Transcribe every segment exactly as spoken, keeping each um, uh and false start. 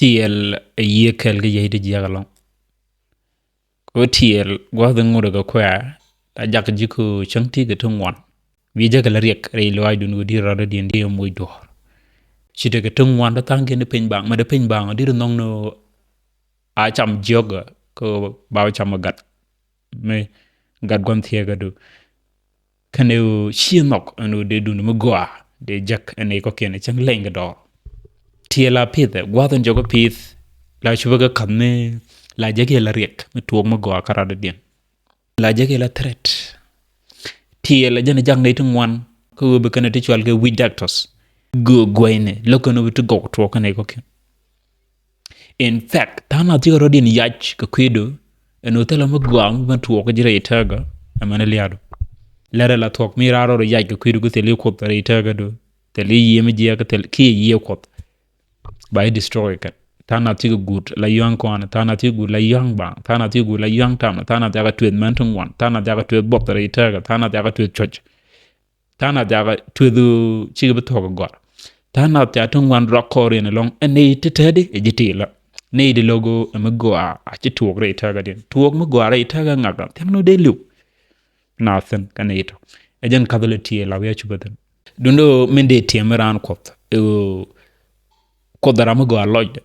Tiɛɛl ɛ yiëë kɛl kä yey ti jiäk ɛlɔ̱ŋ. Kɛ ɣöö tiɛɛl gua̱th in ŋot ɛ kɛ kuɛ̈ɛ̈ la jak ji̱ kɛ cäŋ ti kɛ ti ŋuan. Bi jäk kɛ la riɛk rɛy lɔaacdun kɛ di̱t rɔɔdɛ diɛn diɛ moc duɔ̱ɔ̱r. Ci tekɛ ti ŋuan ti tha̱a̱ŋkiɛn ti piny baŋ mɛ ti piny baŋ di̱t nhɔŋ ni a cam jiɔkä kɛ ba cam ɛ gat. Mi gat gua̱n thiɛɛkädu. Kɛnɛ ɣöö ci nhɔk ɛn ɣöö dee dun mi gɔaa dee jäk ɛn nɛy kɔ̱kiɛn ɛ cäŋ lɛny kɛ dɔɔr. Tiɛɛl a pithɛ gua̱th ɛn jɔkä pith la cupɛ kɛ ka̱th mi la jäk yɛ la riɛk mi tuɔɔk mi gɔaa kä radɔ̱diɛn. La jäk yɛ la threat. Tiɛɛl a jɛn jak nɛy ti ŋuan kä ɣöö bi kɛnɛ ti cual kɛ witch doctors. Göök guɛynɛ lo̱k kɛn ɣöö bi ti gɔw tuɔɔk kä nɛy kɔ̱kiɛn. In fact tha̱a̱ŋ nath cikɛ rɔ̱diɛn yac kɛ kui̱du ɛn ɣöö thilɛ mi gɔaa mi ben tuɔɔk kä ji̱ rɛy tääkä. Ɛmɛn lia̱a̱du lɛrɛ la thuɔ̱k mi raar rɔɔd yac kɛ kui̱du kä thil i̱ kuoth rɛy tääkädu. Thil i̱ yiëë mi jiɛɛk thil kiɛ yiëë kuoth. Ba i̱ destroy kɛn. Tha̱a̱ŋ nath cikɛ guut la yua̱ŋ kɔaŋ, tha̱a̱ŋ nath cikɛ guut la yua̱ŋ baŋ, tha̱a̱ŋ nath cikɛ guut la yua̱ŋ tamɛ, tha̱a̱ŋ nath yakɛ tueth mɛn ti ŋuan, tha̱a̱ŋ nath yakɛ tueth buɔth rɛy tääkä, tha̱a̱ŋ nath yakɛ tueth chɔc. Tha̱a̱ŋ nath yakɛ tueth cikɛ bi thuɔ̱k ɛ gɔ̱a̱r. Tha̱a̱ŋ nath ca ti ŋuan ruak kɔɔriɛn ɛlɔ̱ŋ ɛ nɛy ti tɛ̈di ɛ ji̱ ti̱i̱lä. Nɛy di lo̱k ɛ mi gɔaa a ci tuɔɔk rɛy tääkädiɛn. Tuɔɔk mi gɔaa rɛy tääkä ŋakä thia̱ŋ ni dee li̱w. Nath thi̱n kä nɛy tɔ̱. Ɛ jɛn ka̱th lɛ tiɛɛl la wi̱i̱ a cupä thi̱n. Duundɛ ɣöö min dee tiɛm mi raan kuɔth ɛ ɣöö kuoth ɛ ram mi gɔaa lɔcdɛ.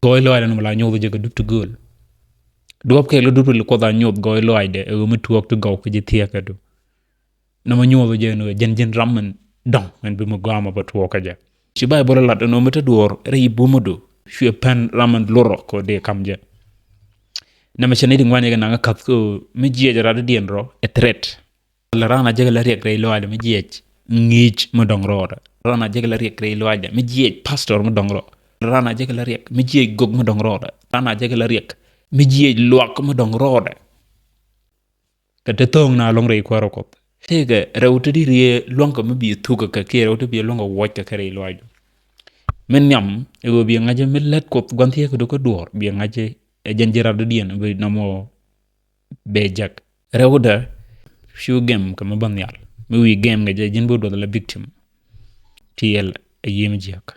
Gɔɔy lɔaacdɛ ni mi la nyoth jɛ kɛ dup ti gööl. Duɔ̱p kɛɛl kɛ dup ti kuoth a nyoth gɔɔy lɔaacdɛ ɛ ɣöö mi tuɔɔk ti gɔw kɛ ji̱ thiɛɛkädu. Nɔmɔ nyuɔth jɛ ni jɛn ji̱n ram min dɔ̱ŋ ɛn bi mi gɔaa mɔ bä tuɔɔk kä jɛ. Ci Bayböl lat ɛn ɣöö mi te duɔ̱ɔ̱r rɛy bumdu cuɛ pɛn ram min lurɔ kɛ ɣöö dee kam jɛ. Nɛmɛ cɛ ni di ŋuanyɛ kɛ naŋ kä ka̱th kɛ ɣöö mi jiɛc ɛ radɔ̱diɛn rɔ ɛ threat. La raan a jek la riɛk rɛy lɔaacdɛ mi jiɛc ŋi̱i̱c mi dɔ̱ŋ rɔɔdɛ. Raan a jek la riɛk rɛy lɔaacdɛ mi jiɛc pastor mi dɔ̱ŋ rɔ. Raan a jek la riɛk mi jiɛc gök mi dɔ̱ŋ rɔɔdɛ. Raan a jek la riɛk mi jiɛc luak mi dɔ̱ŋ rɔɔdɛ. Kɛ te tho̱o̱ŋ na lo̱ŋ rɛy kuäärä kuɔth. Tëëkɛ rɛw te di riee lua̱ŋkɛ mi bi thukä kɛ kiɛ rɛw te bi lua̱ŋkɛ wuɔckɛ kɛ rɛy luaacdu. Mi nhiam ɛ ɣöö bi ŋa̱cä mi lät kuɔth gua̱n thiɛɛkädu kä duɔ̱ɔ̱r bi ŋa̱cä ɛ jɛn ji̱ radɔ̱diɛn bi nɔmɔ bɛ jäk. Rɛwdɛ cu gɛm kɛ mi bä nhial mi wi̱i̱ gɛm kɛ jɛ ji̱n bi duɔth la victim. Tiɛɛl ɛ yiëë mi jiäk.